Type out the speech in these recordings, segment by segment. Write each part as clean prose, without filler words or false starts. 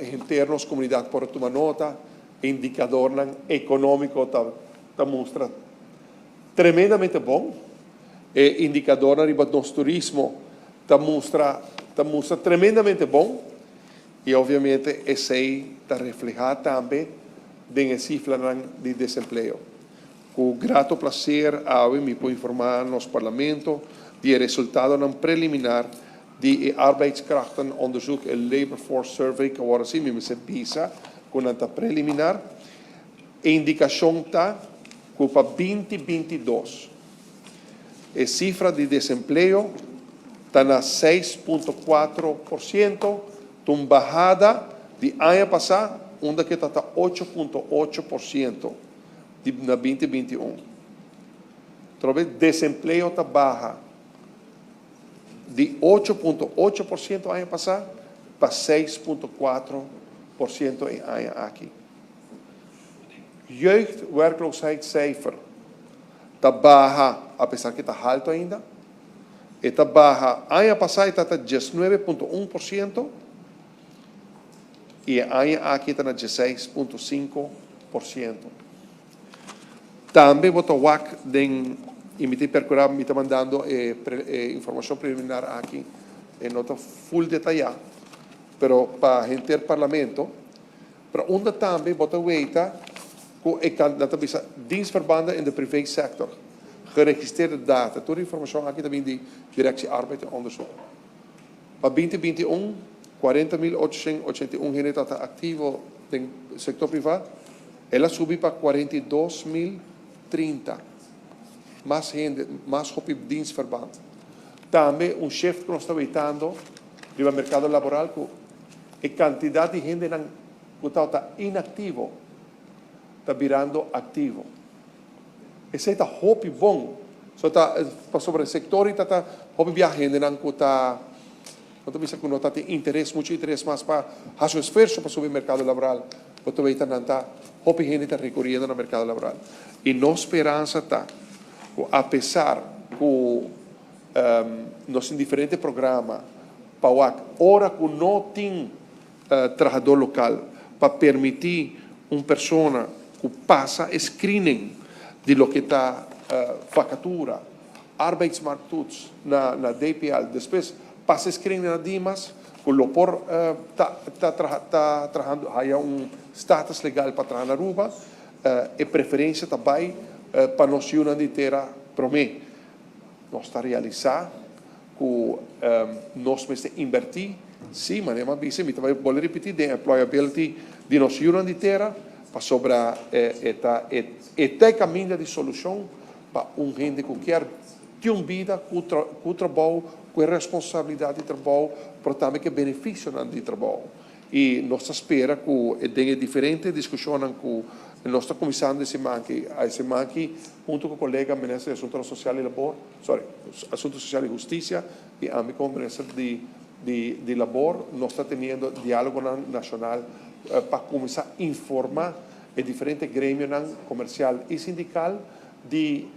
Henter nos comunidad por a tuma nota, indicadornan economico ta mustra tremendamente bon. E indicadornan riba nos turismo ta mustra tremendamente bon y obviamente esey ta refleha tambe den e cifranan di desempleo. Cu grato placer awe mi por informa nos Parlamento di resultadonan preliminar di arbeidskrachtenonderzoek e Labor Force Survey, cu awor si mi mester bisa cu nan ta preliminar. E indicacion ta cu pa 2022 e cifra di desempleo ta na 6,4%, un bahada di aña pasa, unda cu ta 8,8% na 2021. Trobe desempleo ta baha di 8,8% aña pasa pa 6,4% e aña aki. Jeugdwerkloosheidscijfer ta baha, apesar cu ta halto ainda, e ta baha, aña pasa ta 19,1% y e aña aki ta na 16,5%. Tambe bo ta wak den y mi ta percura, mi ta mandando e informacion preliminar aki, e no ta full detaya, pero pa henter Parlamento, pero unda tambe bo ta weta cu e ta bisa dienstverbanden in de privé sector, geregistreerde data, tur informacion aki tambe di Directie Arbeid en Onderzoek. Pa 2021, 40.881 hende ta activo den sector priva, el a subi pa 42.030. Mas hende, mas hopi dienstverband. Tambe un shift cu nos ta wetando den mercado laboral, cu e cantidad di hende cu ta inactivo ta birando activo. Esey ta hopi bon. So ta pasobra e sector ta hopi biaha hendenan cu ta no ta bisa cu no ta tin interes, mucho interes mas pa haci esfuerso pa subi mercado laboral. Bo ta weta nan ta hopi hende ta recuriendo na mercado laboral. Y nos speransa ta cu apesar cu nos tin diferente programa pa ora cu no tin trahador local pa permiti un persona cu pasa screening di loke ta vacatura, arbeidsmarkttoets na DPL, despues pasa screening na Dimas, cu lo por ta trahando, haya un status legal pa traha na Aruba, e preferencia tambe pa nos yiunan di tera prome. Nos ta realisa cu nos mester inverti, si, manera mi a bisa, mi tambe ta ripiti, di employability di nos yiunan di tera, pasobra e ta caminda di solucion pa un hende cu kier tin un bida cu trabou, cu responsabilidad di trabou, pero tambe cu beneficio di trabou. Y nos ta spera cu den diferente discusion cu nos ta cuminsando e siman aki hunto cu colega Minister di Asunto Social y Labor, sorry, Asunto Social y Husticia, y ami como Minister di Labor, nos ta teniendo dialogo nacional pa cuminsa informa e diferente gremio comercial y sindical di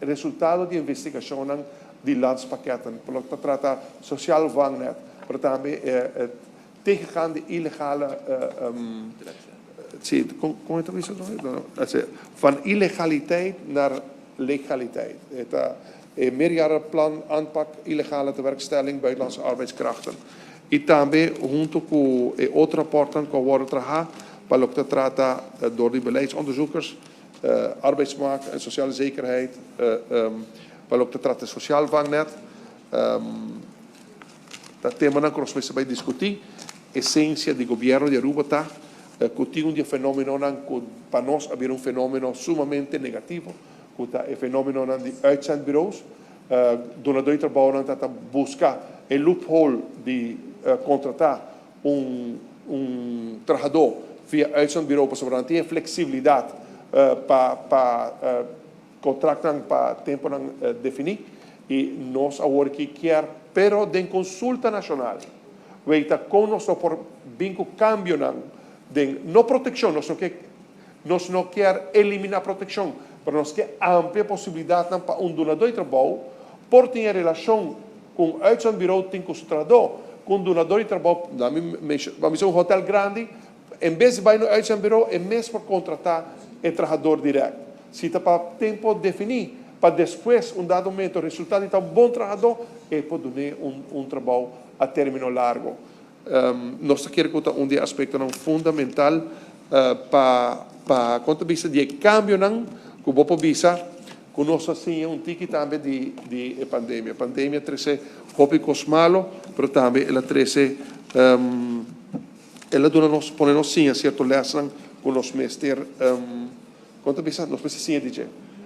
resultado di investigacion di landspakketten, pa loke ta trata sociaal vangnet, pero tambe tegengaan de illegale, si, con ta bisa? Van illegaliteit naar legaliteit. Het meerjarenplan aanpak illegale tewerkstelling buitenlandse arbeidskrachten. Y tambe hunto cu otro rapporten cu worden traha pa loke ta trata door di beleidsonderzoekers, arbeidsmarkt en sociale zekerheid, pa loke ta trata sociaal vangnet. E temanan cu nos mester bay discuti, esencia di gobierno di Aruba ta cu tin un fenomeno cu pa nos a bira un fenomeno sumamente negativo, cu ta e fenomeno di uitzendbureaus, dunador di trabou ta busca e loophole di contrata un trahador via uitzendbureau pasobra tin flexibilidad pa contrato pa tempo defini y nos awor aki kier, pero den consulta nacional, weta con nos por bin cu cambionan den no proteccion, nos no kier elimina proteccion, pero nos kier amplia posibilidad pa un dunador di trabou por tin relacion cu uitzendbureau tin cu su trahador. Ku un dunador di trabou, laga mi bisa un hotel grandi, en bes di bai na uitzendbureau, e mes por kontratá e trahador dirèkt. Si ta pa tempu definí, pa despues un dado momento resultá di ta un bon trahadó, e por dun'é un trabou a término largu. Nos ta kere ku ta un di e aspektonan fundamental pa kon ta bisa di e kambionan ku bo por bisa ku nos a siña un tiki tambe di e pandemia. Pandemia a trese hopi kos malo, pero tambe el a trese, el a duna nos, pone nos siña sierto lèsnan ku nos mester, kon ta bisa, nos mester siña di dje.